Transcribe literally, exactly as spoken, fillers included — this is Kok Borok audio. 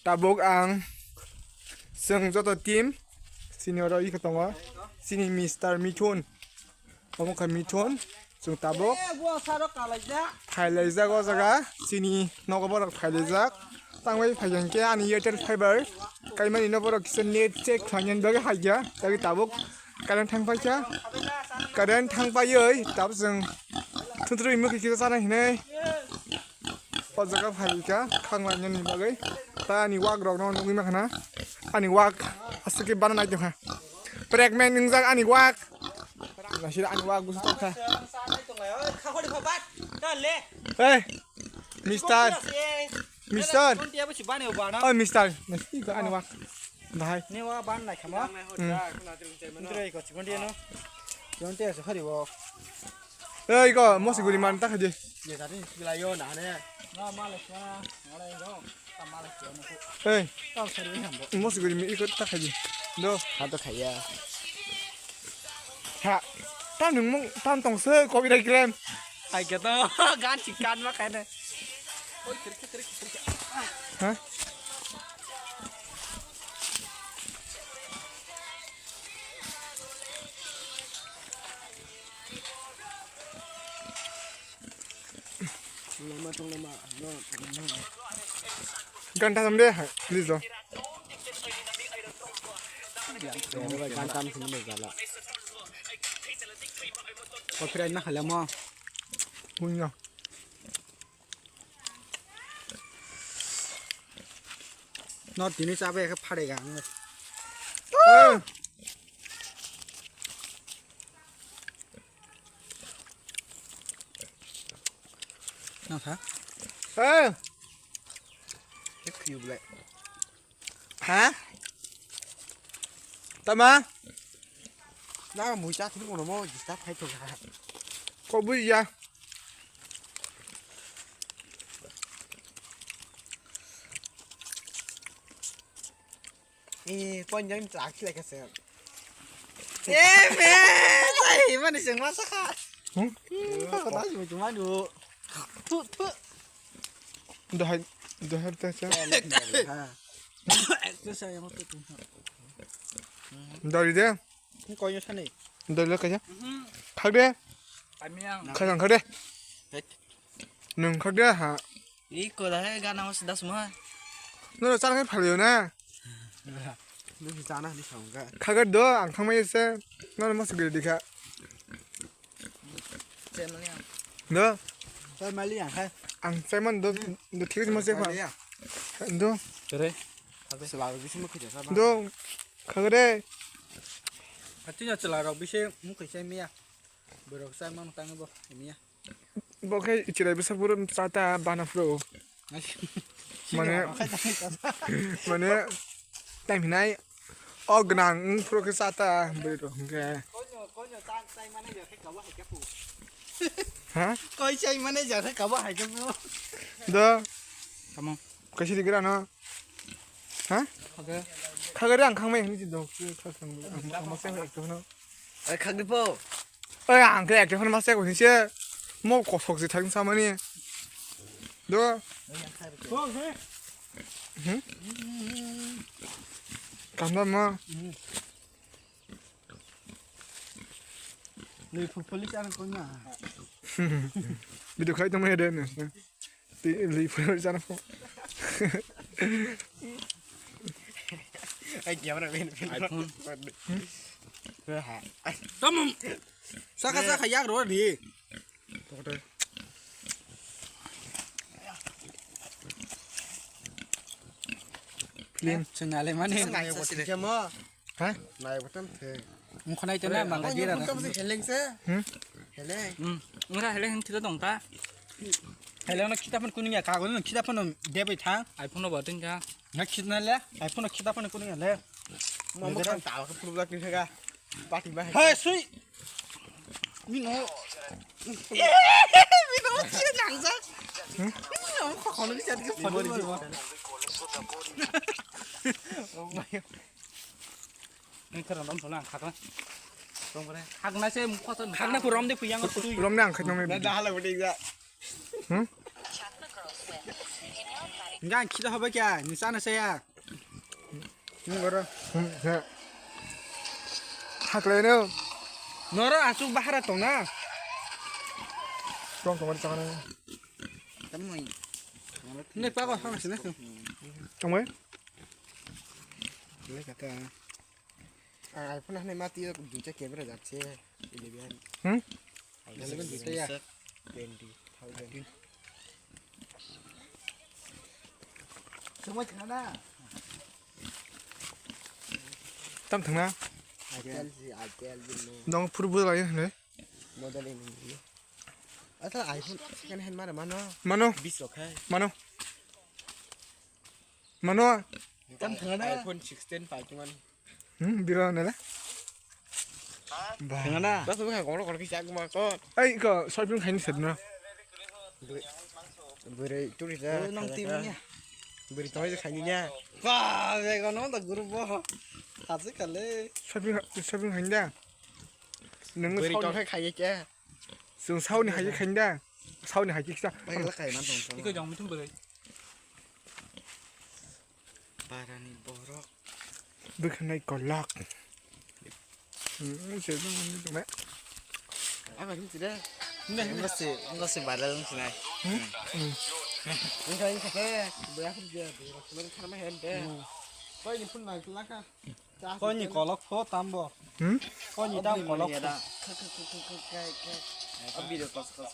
Tabuk ang chwng joto team senior rok iko tongo. Chini Mister Mithun, omo kha Mithun, chwng tabuk phailaijak o jaga, chini nogo borok phailaijak. Tangwi phai hwnkhe ani Airtel fiber kaimani no borok kisa net check khlainani bagwi haikha, tei tabuk current thang paikha, current thang paiwi tabuk chwng thuntrwi mukhi kisa chana hinwi. O jaga phaikha khanglainani bagwi. Ta ani wak rokno nugwi mankha na. Ani wak aswk khe bana nai tongkha. Pregnant wngjak ani wak. Nasira ani wak gusu tongkha. Hey, Mister. Mister. Oh, Mister. Nasira ani wak. Bahai. Ni wa ban nai khamo. Hmm. Ndrei ko chikon dia no. Yon te so khari wo. Ei ko mosi guri man ta khaji. Ye tadi sila yo na ne. Na male sona. Male yo. Ta male sona. Ei. Ta khari hambo. Mosi guri mi iko ta khaji. Do. Ha to khaya. Ha. Tam nung mung tam tong se copyright claim. Hai ke to gan si kan ma khaine. Ha? Ganta samde, please do. Ganta samde jala. Copyright na khala mo. Punya. No tini chabai khe pharai ga ang. No kha. Eh. Ek khiu ble. Ha? Tama? Na mui cha thil mo mo jista phai to ga. Ko bui ya. Eh, pon jang cha khile ka se. Eh, me, sai mani seng masa kha. Hmm? Hmm, ko ta si mo chuma du. Tu, tu. Dahai, dahai ta cha. Ha. Ek to sa yang tu tu. Dari de. Koi yo sani. Dole kaya. Khak de. Ami ang. Khak ang khak de. Nung khak de ha. Iko da he gana mas das ma. No chana khai phalio na. Nung chana ni song ga. Khak do ang thang mai se. No mas gri dikha. Chai mali ang. Do. Chai mali ang hai. Ang chai man do do thik mas se pha. Do. Kere. Selalu bisa mukhe jasa. Do. Khagre. Hati nya chwla rok bisi mukhe chai miya. Borok chai mano tang bo miya. Bo khe chirai bwsa phuru chata bana phuru. Mane, mane time hinai o gwnang wng phuru khe chata bwrwi rok hwnkhe. Ha? Koi chai mane jare kabo hai khe bo. Do. Tamo. Kaisi di gra no. Ha? Khagre. Khagre ang khangmai hini do. Khagre ang khangmai ekto no. Ai khagri po. Ai ang khe ekto no masa ko hinse. Mo kosok si thang samani. Do. Hmm? Kanda ma. Ni phu police ang ko na. Video khai to mai de ne. Ti li phu police ang ko. Ai camera man. iPhone. Ha. Tamam. Saka saka yak ro di. Film. Chengale mani. Nai bo thik mo. Ha? Nai bo tam the. Mukhanai tena mangga jira. Tam se heleng se. Hmm? Heleng. Hmm. Ora heleng thilo dong ta. Heleng no khita phone kuning ya kago no khita phone de bai thang. iPhone no batin ka. Na khita na le. iPhone no khita phone kuning ya le. Mo mo kan ta ka pulak ni ka. Pati ba. Hey sui. Mino. Mino, siya nangsa. Mino, kok kono bisa dikit foto. Oh my. Ini keren dong, soalnya angkat lah. Dong keren. Hakna saya muka tuh. Hakna ku rom de puyang. Rom de angkat nong. Dah dah lah budi gak. Hmm? Hingke ang khida hobai kya, ni chana saya. Nung oro. Hmm, he. Haklai no. Noro asuk bahara tong na. Tong tong chana. Tamoi. Ne pa ko hang sine. Tong mai. Le kata. Ang iPhone hanai mati duita camera jakse. Eleven. Hmm? Eleven duita ya. Twenty thousand. Semua chana. Tam thangna. Atel si, atel di mo. Dong pur bula ya ne. Model ini. Asal iPhone second hand mana mano? Mano. Bis rok hai. Mano. Mano. Tam thangna. iPhone sixteen pai ki mani. Hmm, biro nela. Ba. Thangna. Das bukan kono kono kisa guma kon. Ai ko shopping khaini sedna. Bwrwi turi da. Nang timi nya. Bwrwi tongwi khaini nya. Ba, be kono da guru bo. Hasi kale. Shopping shopping khaini da. Nang bwrwi tong khai khaye kya? Sung sauni hai khaini da. Sauni hai kisa. Bai la khai man tong. Iko jong mutum bwrwi. Parani borok. Bwkhanai kolak. Hmm, se dong ni dong. Apa ni tidak? Enggak sih, enggak sih badal ni sinai. Hmm? Hmm. Enggak ini kata, berapa dia? Berapa kemarin karma hende. Kau ini pun naik laka. Kau ini kolok pho tambo. Hmm? Kau ini tam kolok. Abi de kos kos.